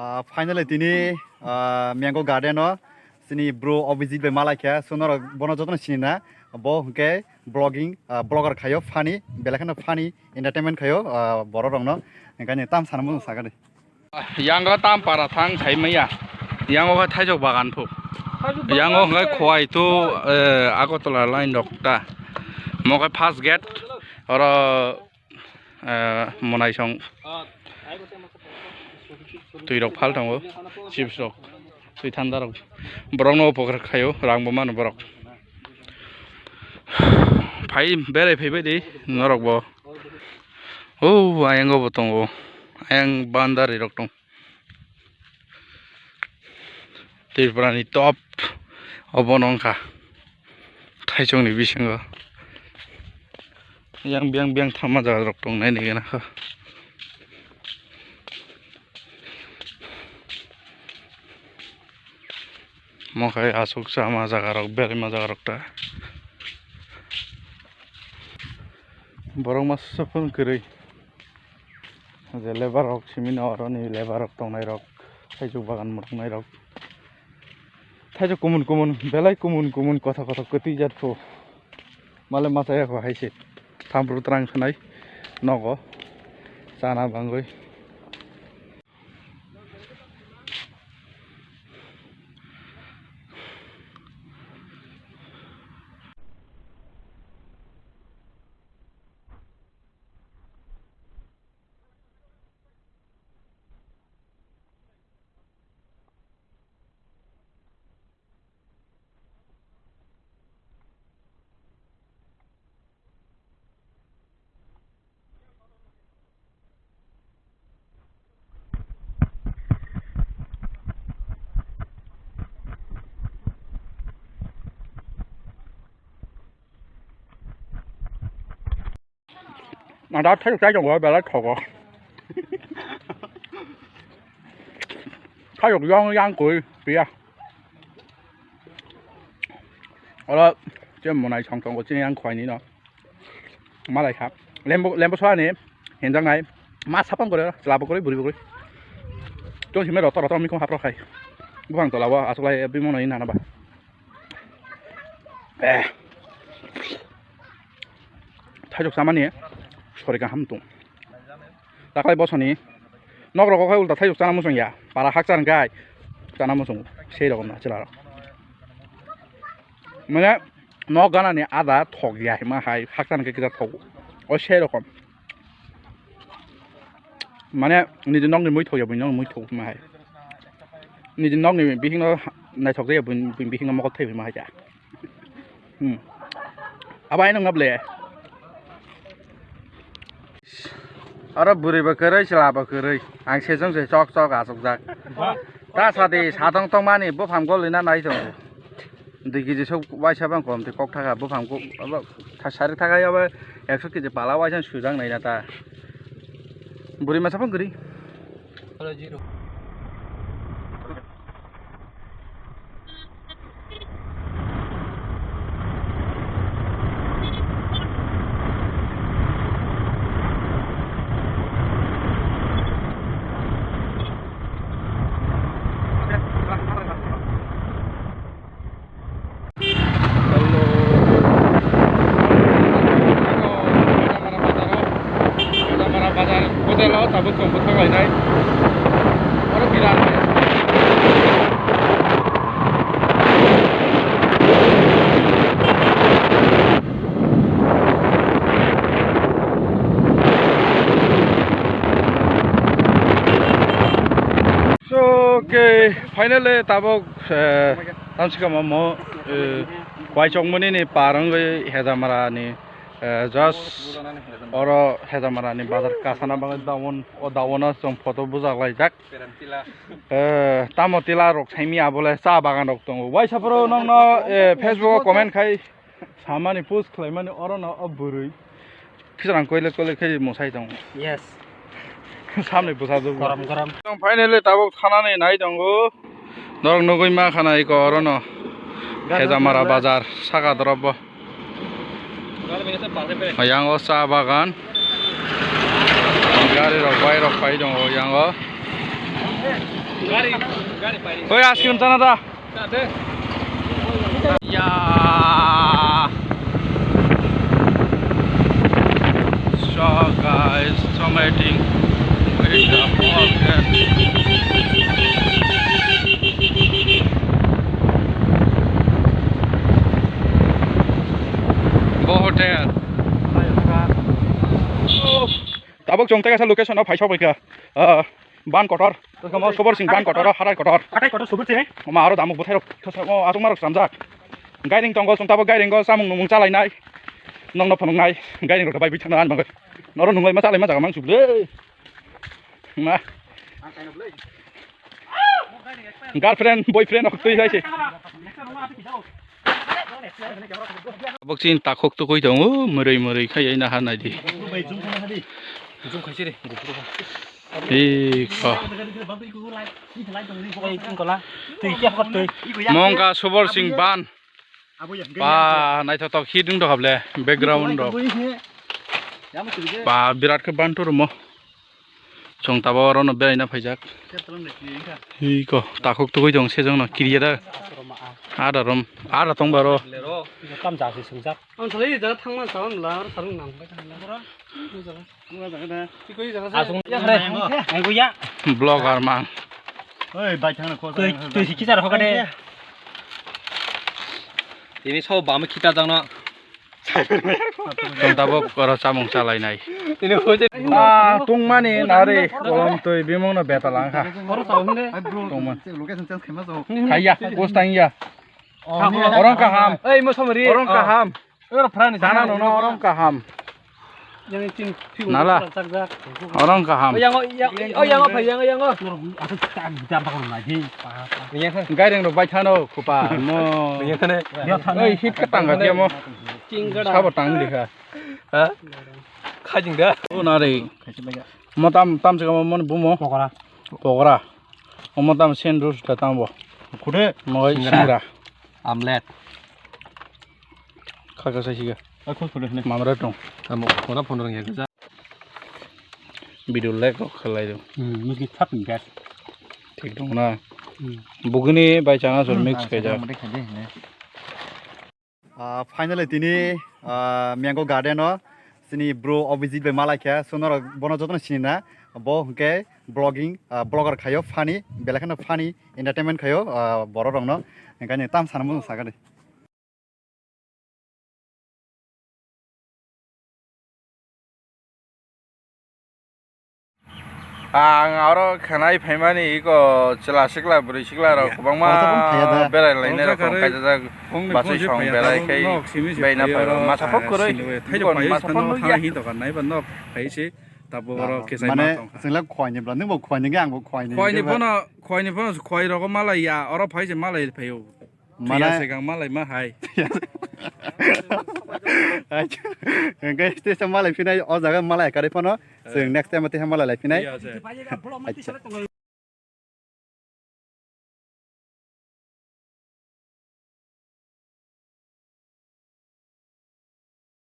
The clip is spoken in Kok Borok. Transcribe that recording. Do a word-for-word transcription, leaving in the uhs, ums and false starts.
Ah, finally tini, ah, Mango Garden o chini bro Abhijit bai malai kha, so norok bono jotono sini na, bo hwnkhe vlogging, ah, vlogger khaio, funny, belai kheno funny entertainment khaio, ah, borok rokno, hwnkhe tam sana mung sakha de. Yango tam para thang sai maya, yango khe thaijok bagan phu, yango hwnkhe khowai tu, eh, Agartala line rok ta, mo khe first gate, oro, eh, monai song. Twi rok phal tongo, chips rok, twi thanda rok. Borok no upokar khaio, rang bo mano borok. Phai berai phaibai di norok bo. O ayang bo tongo, ayang bandari rok tong. Tripura ni top obo no wngkha. Thaisong ni bisingo yang biyang biyang thangma jaga rok tong nai nai gana kha. Mo khai aswk chama jaga rok, berma jaga rok ta. Borok masa phone kwrwi. Je labour rok simi no, oro ni labour rok tongnai rok, thaijok bagan mwrwknai rok, thaijok kumun kumun, belai kumun kumun, kothok kothok kwtwi jat phu. Male masa ya kho hai se, thampru twrang khnai nogo chana bangwi. Ada thaijok chai tongo, belai thogo. Thaijok yong yang koi, piya. Oro, je monai song tongo, chini yang khwai ni no. Malai kha. Lembo, lembo soani, hinjak nai. Ma sapang kore, chwla bo kore, buri bo kore. Tong simi rotor, rotor, mikong hapro khai. Buphang tola bo, aswk lai, bimon ni nana ba. Eh. Thaijok chamani sori kaham tong. Takhai bosoni nok rogo khai ulta thaijok chana muchung ya. Para hakchar hwnkhe chana muchung sei rokom na chwla rok. Mane nok gana ni ada thok ya hima hai hakchar hwnkhe kisa thok. O sei rokom. Mane niji nok ni mui thok ya, buini nok ni mui thok hima hai. Niji nok ni bihik no naithok ya, buini bihik no mokol thai hima hai ya. Hmm. Abo ai nung nable. Oro bwrwi bo kwrwi, chwla bo kwrwi. Ang sejong se chok chok achukjak. Ta sadi satong tongmani buphang golina nai tongo. Dui kg sok waisa bang kom tei kok thaka buphang ko abo tha-, sari thaka abo ekso kg pala waisa sujak nai na ta. Bwrwi masa phang kwrwi. Hejamara bazar hotel o tabuk chwng bwthang lainai. Oro birat. So, okay, finally tabuk, eh, tamsika mo, mo, eh, Khwaichokmoni ni par wngwi Hejamara ni, eh, just oro Hejamara ni bazar kasana bagwi daun, o daun o chwng photo bujak laijak. Eh, tamo tila rok saimi abole cha bagan rok tongo. Waisa phoro nongno, eh, Facebook o comment khai samani post khlaimani oro no o bwrwi. Khijrang koile koile khe mwsai tongo. Yes. Samni bwsa dugo. Gorom gorom. Finally tabuk thanani nai tongo. Norok nugui ma khana iko oro no. Hejamara bazar saka dorop bo. Yang o cha bagan. Gari rok, bike rok pai tongo yang o. Oi, ice cream chana da. Ya. So guys, so meeting with the hotel. Bo hotel. Tabuk chwng tei kaisa location o phai sok bai kha. Ah, Ban kotor. Tamo Sobor Singh Ban kotor, harai kotor. Hatai kotor Sobor Singh. Oma aro damuk bwthai rok, o, aswk marok samjak. Gairing tongo, chwng tabuk gairing o chamung numung chalainai. Nokno phunuknai, gairing rok bai bithana ani bagwi. Noro nunglai ma chalai ma jaga mang suk le. Ma. Girlfriend, boyfriend rok twi hai se. Tabuk chini takhuk tukui tongo, murui murui khai na ha nai di. Bai zoom khai di. Zoom khai siri. Iko. Mongka Sobor Singh Ban. Ba, naithotok hit wng tokha ble, background rok. Ba, birat khe ban turumo. Chwng tabuk oro no beraina phaijak. Iko, takhuk tugui tong sejong no kiriya da. Ada rom, ada tong baro. Tam ja se sungjak. Ang thali jaga thangma sa la, aro sarung nang bai thangla. Asung ya kare. Ang ya. Vlogger man. Oi, bai thangna kho. Tui, tui sikhi jar hokade. Tini so bam khita jangno. Tong tabuk oro chamung chalainai. Tini hoje. Ah, tungmani nari kolom tui bimung no beta langkha. Oro sa hunde. Tungman. Location change khema so. Kaya, post tang ya. Orang kaham. Ei, mo somri. Orang kaham. Oro phrani sana nono orang kaham. Yang tin. Nala. Orang kaham. Yang, yang, yang, yang, yang. Gaireng rok bai thano khupa mo. Oi, hit ka tang ga dia mo. Sabo tang di kha. Ha? Khajing da. O nari. Mo tam, tam se mo, mo bumo. Pokora. Pokora. Omo tam sen rus da tang bo. Khude. Mo singra. Amlet. Khaka sai siga. Ai khon phone hne. Mamra tong. Amo khona phone rang ya. Video like rok khalai do. Hmm, muski thap ni gas. Thik dong na. Hmm. Bugini bai chana sur mix khai ja. Ah, finally tini, ah, Mango Garden o chini bro Abhijit bai malai kha, so norok bono jotono sini na, bo hwnkhe vlogging, ah, vlogger khayo, funny, belai kheno funny, entertainment khayo, ah, borok rokno, hwnkhe tam sana mung sakani. Ang oro khanai phaimani iko chwla sikla bwrwi sikla rok kwbangma berai lainai rok kaijajak bachwi song berai khai bai na phai rok masa phok kwrwi iko masa phok nukya. Mane chwngla khwai ni bla nwng bo khwai ni ang bo khwai ni khwai ni phano khwai rogo malai ya oro phai se malai phaio. Mana? Twiya se kang malai ma hai. Hwnkhe tei sa malai phinai o jaga malai kari phano. Chwng next time tei malai lai phinai. Twiya se. Acha.